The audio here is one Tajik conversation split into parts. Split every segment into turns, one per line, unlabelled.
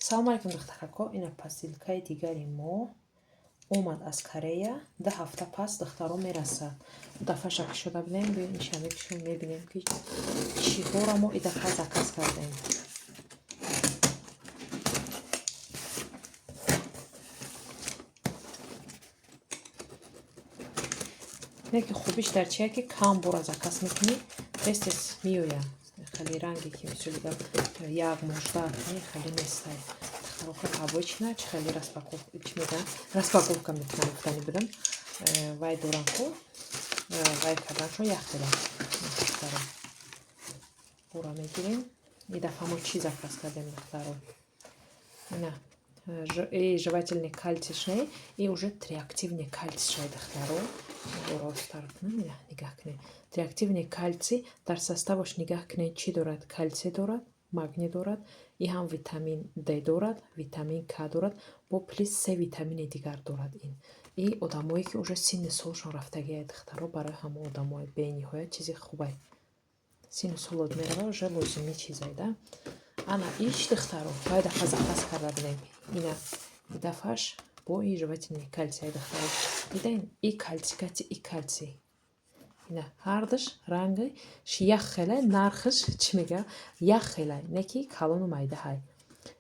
Салому алейкум, духтарако. Ина посылкаи дигари мо омад аз Корея. 2 ҳафта пас, духтаро, мерасад. Дафъаша кушода будем, биёин мекушем, мебинем, ки чиҳоро мо и дафъа заказ кардем. Не ки хубиш дар чия, ки кам бора заказ мекунӣ, тез тез меояд. Хеле ранге ки, мисоли гап, як можда хеле нестай. Духтаро, как обычно, чи хеле распаковка, чи мегӯянд, распаковка мекунам гуфтани будам. Вай дорам ку, вай карданшон як хела. Духтаро, бора мегирем. И дафъа мо чӣ заказ кардем, духтаро? Ина и жевательный кальций не, и уже триактивный кальций шай, духтаро. Росттар кунам, ина нигаҳ кунед. Триактивный кальций дар составаш, нигаҳ кунед, чӣ дорад: кальций дорад, магний дорад, и ҳам витамин Д дорад, витамин К дорад, бо плюс се витамини дигар дорад. Ин и одамое, ки уже синни солшон рафтагиай, духтаро, барои ҳамон одамое бениҳоят чизи хубай. Синну солот мерава, уже лозими чизай да. Ана иш, духтаро, вай дафъа заказ карда будем. Ина и дафъаш бо и жевательный кальций, духтаро, дидаин, и кальций кати и кальций. Ина ҳардаш ранги як хелай, нархаш, чӣ мега, як хелай, не ки калону майда ҳай.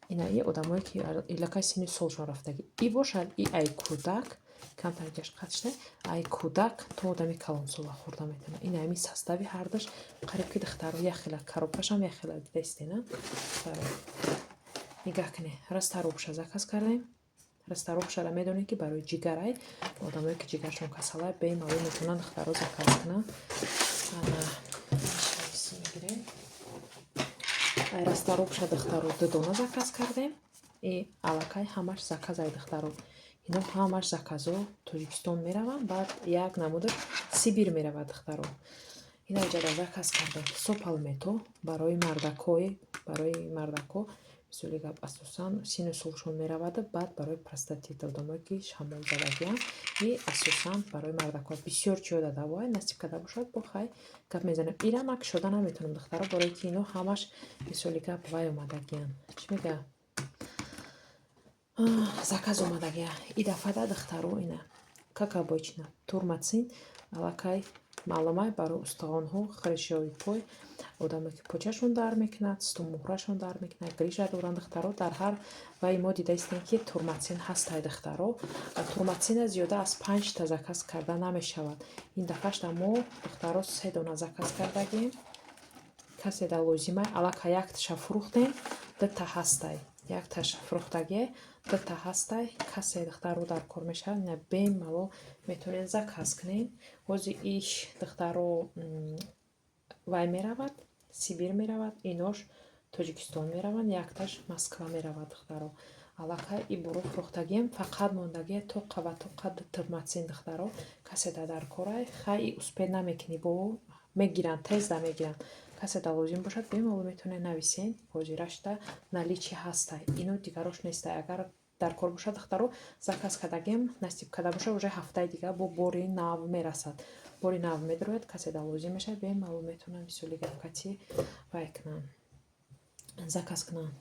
Ина и одамое, ки илакай синни солшон рафтагӣ и бошад, и ай кӯдак камтар ҷаш қатшда, ай кӯдак то одами калонсола хӯрда метавонад. Ина ҳамин состави ҳардаш қариб ки, духтаро, як хела, коробкашам як хела, дидаистена, духтаро? Нигаҳ кунед, расторопша заказ кардем. Расторопшара медонед, ки барои ҷигарай. Одамое, ки ҷигаршон касалай, бемалол метавонанд, духтаро, заказ кунанд. Ана мегирем. Ай расторопша, духтаро, ду дона заказ кардем. И аллакай ҳамаш заказай, духтаро. Ино ҳамаш заказо Тоҷикистон мераванд, баъд як намудаш Сибир меравад, духтаро. Ина иҷада заказ кардем Со Палмето барои мардакое, барои мардако, мисоли гап, асосан синну солшон мераваду баъд барои простатит, одамое, ки шамол задагианд, и асосан барои мардако бисёр чиё дада бояд. Насиб карда бошад, бо хай гап мезанем. Ира ман кушода наметавонам, духтаро, барое ки ино ҳамаш, мисоли гап, вай омадагианд, чӣ мега, заказ омадагия. И дафъада, духтаро, ина, как обычно, турматсин, аллакай маълумай, барои устухонҳо, хрящои пой, одаме, ки почашон дард мекунад, сутунмуҳрашон дард мекунад, грижа доранд, духтаро, дар ҳар вай мо дидаистем, ки турматсин ҳастай, духтаро. Турматсина зиёда аз панҷта заказ карда намешавад. Ин дафъашда мо, духтаро, се дона заказ кардагем. Касе да лозимай, аллакай якташа фурӯхтем, дута ҳастай. Якташ фурӯхтагие, дута ҳастай. Касе, духтаро, дар кор мешавад, ина бемалол метавонед заказ кунед. Ҳози иш, духтаро, вай меравад, Сибир меравад, инош Тоҷикистон мераванд, якташ Москва меравад, духтаро. Аллакай и буро фурӯхтагием, фақат мондагие тоқа ва тоқа турматсин, духтаро. Касе да дар корай, хай, и успеть намекунӣ, бо мегиранд, тез да мегиранд. Касе да лозим бошад, бемалол метавонед нависен. Ҳозирашда наличие ҳастай, ино дигарош нестай. Агар дар кор бошад, духтаро, заказ кардагем, насиб карда бошад, уже ҳафтаи дигар бо бори нав мерасад, бори нав медарояд. Касе да лозим мешавад, бемалол метавонанд, мисоли гап, кати вай кунанд, заказ кунанд.